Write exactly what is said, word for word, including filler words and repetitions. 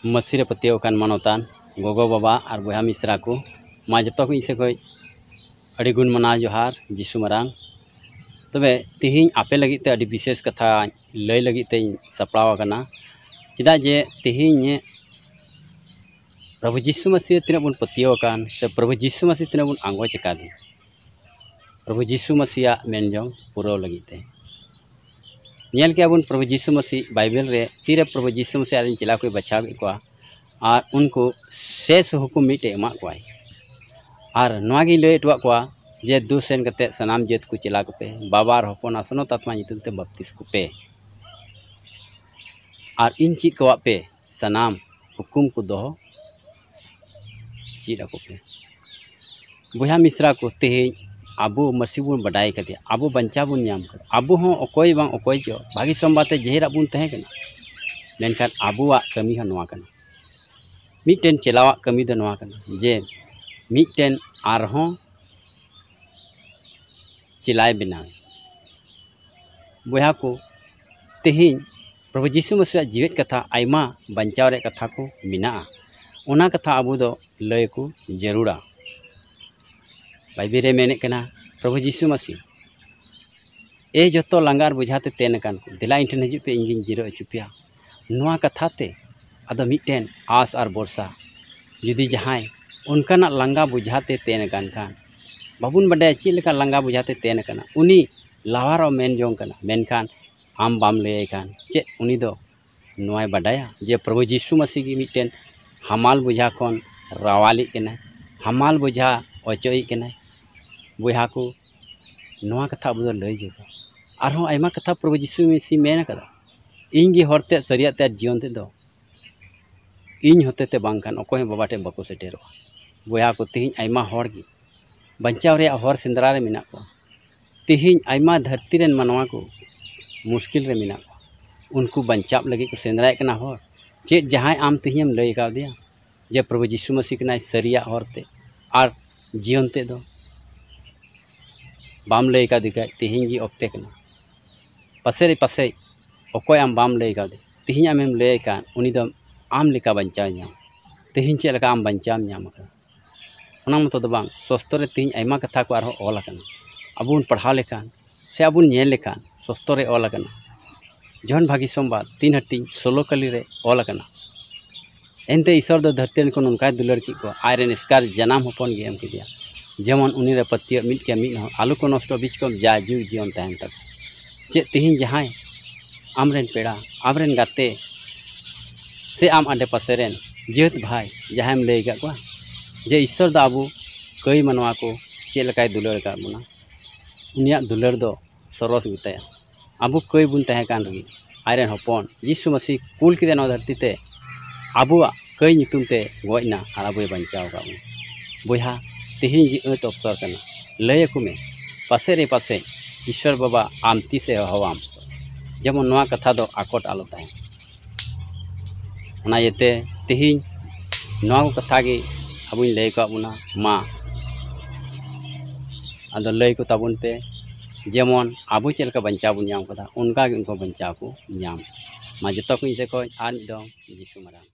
ᱢᱟᱹᱥᱤ ᱨᱮ ᱯᱟᱹᱛᱭᱟᱹᱣ ᱟᱠᱟᱱ ᱢᱟᱱᱚᱛᱟᱱ ᱜᱚᱜᱚ ᱵᱟᱵᱟ ᱟᱨ ᱵᱚᱭᱦᱟ ᱢᱤᱥᱨᱟ ᱠᱚ, ᱢᱟ ᱡᱚᱛᱚ ᱠᱚ ᱤᱧ ᱥᱮᱫ ᱠᱷᱚᱱ ᱟᱹᱰᱤ ᱜᱩᱱ ᱢᱟᱱᱟᱣ ᱡᱚᱦᱟᱨ ᱡᱤᱥᱩ ᱢᱟᱨᱟᱝ᱾ ᱛᱚᱵᱮ ᱛᱮᱦᱮᱧ ᱟᱯᱮ ᱞᱟᱹᱜᱤᱫ ᱛᱮ ᱟᱹᱰᱤ ᱵᱤᱥᱮᱥ ᱠᱟᱛᱷᱟ ᱞᱟᱹᱭ ᱞᱟᱹᱜᱤᱫ ᱛᱮᱧ ᱥᱟᱯᱲᱟᱣ ᱟᱠᱟᱱᱟ᱾ ᱪᱮᱫᱟᱜ ᱡᱮ ᱛᱮᱦᱮᱧ ᱯᱨᱚᱵᱷᱩ ᱡᱤᱥᱩ ᱢᱟᱹᱥᱤ ᱨᱮ ᱛᱤᱱᱟᱹᱜ ᱵᱚᱱ ᱯᱟᱹᱛᱭᱟᱹᱣ ᱟᱠᱟᱱ ᱥᱮ ᱯᱨᱚᱵᱷᱩ ᱡᱤᱥᱩ ᱢᱟᱹᱥᱤ ᱛᱤᱱᱟᱹᱜ ᱵᱚᱱ ᱟᱸᱜᱚᱪ ᱟᱠᱟᱫᱮ ᱯᱨᱚᱵᱷᱩ ᱡᱤᱥᱩ ᱢᱟᱹᱥᱤᱭᱟᱜ ᱢᱮᱱ ᱡᱚᱝ ᱯᱩᱨᱟᱹᱣ ᱞᱟᱹᱜᱤᱫ ᱛᱮ᱾ ᱧᱮᱞ ᱠᱮᱜᱼᱟ ᱵᱚᱱ ᱯᱨᱚᱵᱷᱩ ᱡᱤᱥᱩ ᱢᱟᱹᱥᱤ ᱵᱟᱭᱵᱮᱞ ᱨᱮ ᱛᱤᱨᱮ ᱯᱨᱚᱵᱷᱩ ᱡᱤᱥᱩ ᱢᱟᱹᱥᱤ ᱟᱡ ᱨᱮᱱ ᱪᱮᱞᱟ ᱠᱚᱭ ᱵᱟᱪᱷᱟᱣ ᱠᱮᱫ ᱠᱚᱣᱟ ᱟᱨ ᱩᱱᱠᱩ ᱥᱮᱥ ᱦᱩᱠᱩᱢ ᱢᱤᱫᱴᱮᱡ ᱮᱢᱟᱜ ᱠᱚᱣᱟᱭ᱾ ᱟᱨ ᱱᱚᱣᱟ ᱜᱤᱧ ᱞᱟᱹᱭ ᱦᱚᱴᱚᱣᱟᱜ ᱠᱚᱣᱟ ᱡᱮ ᱫᱩ ᱥᱮᱱ ᱠᱟᱛᱮ ᱥᱟᱱᱟᱢ ᱡᱟᱹᱛ ᱠᱚ ᱪᱮᱞᱟ ᱠᱚᱯᱮ, ᱵᱟᱵᱟ ᱟᱨ ᱦᱚᱯᱚᱱ ᱟᱨ ᱥᱚᱱᱚᱛ ᱟᱛᱢᱟ ᱧᱩᱛᱩᱢ ᱛᱮ ᱵᱟᱯᱛᱤᱥ ᱠᱚᱯᱮ᱾ ᱟᱨ ᱤᱧ ᱪᱮᱫ ᱠᱚᱣᱟᱜ ᱯᱮ ᱥᱟᱱᱟᱢ ᱦᱩᱠᱩᱢ ᱠᱚ ᱫᱚᱦᱚ ᱪᱮᱫ ᱟᱠᱚ ᱯᱮ᱾ ᱵᱚᱭᱦᱟ ᱢᱤᱥᱨᱟ ᱠᱚ, ᱛᱮᱦᱮᱧ ᱟᱵᱚ ᱢᱟᱹᱥᱤ ᱵᱚᱱ ᱵᱟᱰᱟᱭ ᱠᱟᱫᱮᱭᱟ, ᱟᱵᱚ ᱵᱟᱧᱪᱟᱣ ᱵᱚᱱ ᱧᱟᱢ ᱠᱟᱫᱟ᱾ ᱟᱵᱚ ᱦᱚᱸ ᱚᱠᱚᱭ ᱵᱟᱝ ᱚᱠᱚᱭ ᱪᱚ ᱵᱷᱟᱹᱜᱤ ᱥᱚᱢᱵᱟᱫ ᱛᱮ ᱡᱮᱦᱮᱨᱟᱜ ᱵᱚᱱ ᱛᱟᱦᱮᱸ ᱠᱟᱱᱟ, ᱢᱮᱱᱠᱷᱟᱱ ᱟᱵᱚᱣᱟᱜ ᱠᱟᱹᱢᱤ ᱦᱚᱸ ᱱᱚᱣᱟ ᱠᱟᱱᱟ᱾ ᱢᱤᱫᱴᱮᱱ ᱪᱮᱞᱟᱣᱟᱜ ᱠᱟᱹᱢᱤ ᱫᱚ ᱱᱚᱣᱟ ᱠᱟᱱᱟ ᱡᱮ ᱢᱤᱫᱴᱮᱱ ᱟᱨᱦᱚᱸ ᱪᱮᱞᱟᱭ ᱵᱮᱱᱟᱣ᱾ ᱵᱚᱭᱦᱟ ᱠᱚ, ᱛᱮᱦᱮᱧ ᱯᱨᱚᱵᱷᱩ ᱡᱤᱥᱩ ᱢᱟᱹᱥᱤᱭᱟᱜ ᱡᱤᱣᱮᱫ ᱠᱟᱛᱷᱟ ᱟᱭᱢᱟ ᱵᱟᱧᱪᱟᱣ ᱨᱮᱭᱟᱜ ᱠᱟᱛᱷᱟ ᱠᱚ ᱢᱮᱱᱟᱜᱼᱟ᱾ ᱚᱱᱟ ᱠᱟᱛᱷᱟ ᱟᱵᱚ ᱫᱚ ᱞᱟᱹᱭ ᱠᱚ ᱡᱟᱹᱨᱩᱲᱟ᱾ ᱵᱟᱭᱵᱮᱞ ᱨᱮ ᱢᱮᱱᱮᱫ ᱠᱟᱱᱟ ᱯᱨᱚᱵᱷᱩ ᱡᱤᱥᱩ ᱢᱟᱹᱥᱤ, "ᱮ ᱡᱚᱛᱚ ᱞᱟᱸᱜᱟ ᱟᱨ ᱵᱚᱡᱷᱟ ᱛᱮ ᱛᱮᱱ ᱟᱠᱟᱱ ᱠᱚ, ᱫᱮᱞᱟ ᱤᱧ ᱴᱷᱮᱱ ᱦᱤᱡᱩᱜ ᱯᱮ, ᱤᱧ ᱜᱤᱧ ᱡᱤᱨᱟᱹᱣ ᱦᱚᱪᱚ ᱯᱮᱭᱟ᱾" ᱱᱚᱣᱟ ᱠᱟᱛᱷᱟ ᱛᱮ ᱟᱫᱚ ᱢᱤᱫᱴᱮᱱ ᱟᱸᱥ ᱟᱨ ᱵᱷᱚᱨᱥᱟ, ᱡᱩᱫᱤ ᱡᱟᱦᱟᱸᱭ ᱚᱱᱠᱟᱱᱟᱜ ᱞᱟᱸᱜᱟ ᱵᱚᱡᱷᱟ ᱛᱮ ᱛᱮᱱ ᱟᱠᱟᱱ ᱠᱷᱟᱱ, ᱵᱟᱵᱚᱱ ᱵᱟᱰᱟᱭᱟ ᱪᱮᱫ ᱞᱮᱠᱟ ᱞᱟᱸᱜᱟ ᱵᱚᱡᱷᱟ ᱛᱮ ᱛᱮᱱ ᱟᱠᱟᱱᱟ, ᱩᱱᱤ ᱞᱟᱣᱟᱨᱚᱜ ᱢᱮᱱ ᱡᱚᱝ ᱠᱟᱱᱟ, ᱢᱮᱱᱠᱷᱟᱱ ᱟᱢ ᱵᱟᱢ ᱞᱟᱹᱭᱟᱭ ᱠᱷᱟᱱ ᱪᱮᱫ ᱩᱱᱤ ᱫᱚ ᱱᱚᱣᱟᱭ ᱵᱟᱰᱟᱭᱟ ᱡᱮ ᱯᱨᱚᱵᱷᱩ ᱡᱤᱥᱩ ᱢᱟᱹᱥᱤ ᱜᱮ ᱢᱤᱫᱴᱮᱱ ᱦᱟᱢᱟᱞ ᱵᱚᱡᱷᱟ ᱠᱷᱚᱱ ᱨᱟᱣᱟᱞᱤᱡ ᱠᱟᱱᱟᱭ, ᱦᱟᱢᱟᱞ ᱵᱚᱡᱷᱟ ᱚᱪᱚᱜᱤᱡ ᱠᱟᱱᱟᱭ? ᱵᱚᱭᱦᱟ ᱠᱚ, ᱱᱚᱣᱟ ᱠᱟᱛᱷᱟ ᱟᱵᱚ ᱫᱚ ᱞᱟᱹᱭ ᱡᱟᱹᱨᱩᱲᱟ᱾ ᱟᱨᱦᱚᱸ ᱟᱭᱢᱟ ᱠᱟᱛᱷᱟ ᱯᱨᱚᱵᱷᱩ ᱡᱤᱥᱩ ᱢᱟᱹᱥᱤ ᱢᱮᱱ ᱟᱠᱟᱫᱟ, "ᱤᱧ ᱜᱮ ᱦᱚᱨ ᱛᱮ, ᱥᱟᱹᱨᱤᱭᱟᱜ ᱛᱮ ᱟᱨ ᱡᱤᱭᱚᱱ ᱛᱮ ᱫᱚ, ᱤᱧ ᱦᱚᱛᱮ ᱛᱮ ᱵᱟᱝᱠᱷᱟᱱ ᱚᱠᱚᱭ ᱦᱚᱸ ᱵᱟᱵᱟ ᱴᱷᱮᱱ ᱵᱟᱠᱚ ᱥᱮᱴᱮᱨᱚᱜᱼᱟ᱾" ᱵᱚᱭᱦᱟ ᱠᱚ, ᱛᱮᱦᱮᱧ ᱟᱭᱢᱟ ᱦᱚᱲ ᱜᱮ ᱵᱟᱧᱪᱟᱣ ᱨᱮᱭᱟᱜ ᱦᱚᱨ ᱥᱮᱸᱫᱽᱨᱟ ᱨᱮ ᱢᱮᱱᱟᱜ ᱠᱚᱣᱟ᱾ ᱛᱮᱦᱮᱧ ᱟᱭᱢᱟ ᱫᱷᱟᱹᱨᱛᱤ ᱨᱮᱱ ᱢᱟᱱᱣᱟ ᱠᱚ ᱢᱩᱥᱠᱤᱞ ᱨᱮ ᱢᱮᱱᱟᱜ ᱠᱚᱣᱟ᱾ ᱩᱱᱠᱩ ᱵᱟᱧᱪᱟᱣ ᱞᱟᱹᱜᱤᱫ ᱠᱚ ᱥᱮᱸᱫᱽᱨᱟᱭᱮᱫ ᱠᱟᱱᱟ ᱦᱚᱨ᱾ ᱪᱮᱫ ᱡᱟᱦᱟᱸᱭ ᱟᱢ ᱛᱮᱦᱮᱧᱮᱢ ᱞᱟᱹᱭ ᱠᱟᱣᱫᱮᱭᱟ ᱡᱮ ᱯᱨᱚᱵᱷᱩ ᱡᱤᱥᱩ ᱢᱟᱹᱥᱤ ᱠᱟᱱᱟᱭ ᱥᱟᱹᱨᱤᱭᱟᱜ ᱦᱚᱨ ᱛᱮ ᱟᱨ ᱡᱤᱭᱚᱱ ᱛᱮ ᱫᱚ? ᱵᱟᱢ ᱞᱟᱹᱭ ᱠᱟᱣᱫᱮ ᱠᱷᱟᱡ ᱛᱮᱦᱮᱧ ᱜᱮ ᱚᱠᱛᱮ ᱠᱟᱱᱟ᱾ ᱯᱟᱥᱮᱡ, ᱯᱟᱥᱮᱡ ᱚᱠᱚᱭ ᱟᱢ ᱵᱟᱢ ᱞᱟᱹᱭ ᱠᱟᱣᱫᱮ, ᱛᱮᱦᱮᱧ ᱟᱢᱮᱢ ᱞᱟᱹᱭ ᱟᱭ ᱠᱷᱟᱱ ᱩᱱᱤ ᱫᱚ ᱟᱢ ᱞᱮᱠᱟ ᱵᱟᱧᱪᱟᱣ ᱧᱟᱢ᱾ ᱛᱮᱦᱮᱧ ᱪᱮᱫ ᱞᱮᱠᱟ ᱟᱢ ᱵᱟᱧᱪᱟᱣ ᱮᱢ ᱧᱟᱢ ᱟᱠᱟᱫᱟ, ᱚᱱᱟ ᱢᱚᱛᱚ ᱫᱚ ᱵᱟᱝ, ᱥᱚᱥᱛᱚ ᱨᱮ ᱛᱮᱦᱮᱧ ᱟᱭᱢᱟ ᱠᱟᱛᱷᱟ ᱠᱚ ᱟᱨᱦᱚᱸ ᱚᱞ ᱟᱠᱟᱱᱟ᱾ ᱟᱵᱚ ᱵᱚᱱ ᱯᱟᱲᱦᱟᱣ ᱞᱮᱠᱷᱟᱱ ᱥᱮ ᱟᱵᱚ ᱵᱚᱱ ᱧᱮᱞ ᱞᱮᱠᱷᱟᱱ ᱥᱚᱥᱛᱚ ᱨᱮ ᱚᱞ ᱟᱠᱟᱱᱟ᱾ ᱡᱚᱦᱚᱱ ᱵᱷᱟᱹᱜᱤ ᱥᱚᱢᱵᱟᱫ ᱛᱤᱱ ᱦᱟᱹᱴᱤᱧ ᱥᱳᱞᱳ ᱠᱟᱹᱞᱤ ᱨᱮ ᱚᱞ ᱟᱠᱟᱱᱟ, ᱮᱱᱛᱮ ᱤᱥᱚᱨ ᱫᱚ ᱫᱷᱟᱹᱨᱛᱤ ᱨᱮᱱ ᱠᱚ ᱱᱚᱝᱠᱟᱭ ᱫᱩᱞᱟᱹᱲ ᱠᱮᱫ ᱠᱚᱣᱟ, ᱟᱡ ᱨᱮᱱ ᱮᱥᱠᱟᱨ ᱡᱟᱱᱟᱢ ᱦᱚᱯᱚᱱ ᱜᱮ ᱮᱢ ᱠᱮᱫᱮᱭᱟ, ᱡᱮᱢᱚᱱ ᱩᱱᱤ ᱨᱮ ᱯᱟᱹᱛᱭᱟᱹᱜ ᱢᱤᱫ ᱠᱮ ᱢᱤᱫ ᱦᱚᱸ ᱟᱞᱚ ᱠᱚ ᱱᱚᱥᱴᱚ, ᱵᱤᱪᱠᱚᱢ ᱡᱟ ᱡᱩᱜᱽ ᱡᱤᱭᱚᱱ ᱛᱟᱦᱮᱱ ᱛᱟᱠᱚ᱾ ᱪᱮᱫ ᱛᱮᱦᱮᱧ ᱡᱟᱦᱟᱸᱭ ᱟᱢᱨᱮᱱ ᱯᱮᱲᱟ, ᱟᱢᱨᱮᱱ ᱜᱟᱛᱮ ᱥᱮ ᱟᱢ ᱟᱰᱮ ᱯᱟᱥᱮ ᱨᱮᱱ ᱡᱟᱹᱛ ᱵᱷᱟᱭ ᱡᱟᱦᱟᱸᱭᱮᱢ ᱞᱟᱹᱭ ᱟᱠᱟᱫ ᱠᱚᱣᱟ ᱡᱮ ᱤᱥᱚᱨ ᱫᱚ ᱟᱵᱚ ᱠᱟᱹᱭ ᱢᱟᱱᱣᱟ ᱠᱚ ᱪᱮᱫ ᱞᱮᱠᱟᱭ ᱫᱩᱞᱟᱹᱲ ᱟᱠᱟᱫ ᱵᱚᱱᱟ, ᱩᱱᱤᱭᱟᱜ ᱫᱩᱞᱟᱹᱲ ᱫᱚ ᱥᱚᱨᱚᱥ ᱜᱮᱛᱟᱭᱟ᱾ ᱟᱵᱚ ᱠᱟᱹᱭ ᱵᱚᱱ ᱛᱟᱦᱮᱸ ᱠᱟᱱ ᱨᱮᱜᱮ ᱟᱡᱨᱮᱱ ᱦᱚᱯᱚᱱ ᱡᱤᱥᱩ ᱢᱟᱹᱥᱤ ᱠᱩᱞ ᱠᱮᱫᱮᱭᱟ ᱱᱚᱣᱟ ᱫᱷᱟᱹᱨᱛᱤ ᱛᱮ, ᱟᱵᱚᱣᱟᱜ ᱠᱟᱹᱭ ᱧᱩᱛᱩᱢ ᱛᱮ ᱜᱚᱡ ᱮᱱᱟ ᱟᱨ ᱟᱵᱚᱭ ᱵᱟᱧᱪᱟᱣ ᱟᱠᱟᱫ ᱵᱚᱱᱟ᱾ ᱵᱚᱭᱦᱟ, ᱛᱮᱦᱮᱧ ᱜᱮ ᱟᱹᱛ ᱚᱯᱥᱚᱨ ᱠᱟᱱᱟ᱾ ᱞᱟᱹᱭ ᱟᱠᱚ ᱢᱮ, ᱯᱟᱥᱮᱡ ᱨᱮ ᱯᱟᱥᱮᱡ ᱤᱥᱚᱨ ᱵᱟᱵᱟ ᱟᱢ ᱛᱤᱥᱮ ᱦᱚᱦᱚᱣᱟᱢ, ᱡᱮᱢᱚᱱ ᱱᱚᱣᱟ ᱠᱟᱛᱷᱟ ᱫᱚ ᱟᱠᱚᱴ ᱟᱞᱚ ᱛᱟᱦᱮᱱ᱾ ᱚᱱᱟ ᱤᱭᱟᱹᱛᱮ ᱛᱮᱦᱮᱧ ᱱᱚᱣᱟ ᱠᱚ ᱠᱟᱛᱷᱟ ᱜᱮ ᱟᱵᱚᱧ ᱞᱟᱹᱭ ᱟᱠᱟᱫ ᱵᱚᱱᱟ᱾ ᱢᱟ ᱟᱫᱚ ᱞᱟᱹᱭ ᱠᱚ ᱛᱟᱵᱚᱱ ᱯᱮ, ᱡᱮᱢᱚᱱ ᱟᱵᱚ ᱪᱮᱫ ᱞᱮᱠᱟ ᱵᱟᱧᱪᱟᱣ ᱵᱚᱱ ᱧᱟᱢ ᱠᱟᱫᱟ, ᱚᱱᱠᱟ ᱜᱮ ᱩᱱᱠᱩ ᱵᱟᱧᱪᱟᱣ ᱠᱚ ᱧᱟᱢ᱾ ᱢᱟ ᱡᱚᱛᱚ ᱠᱚ ᱤᱧ ᱥᱮᱫ ᱠᱷᱚᱱ ᱟᱨ ᱢᱤᱫ ᱫᱚᱢ ᱡᱤᱥᱩ ᱢᱟᱨᱟᱝ᱾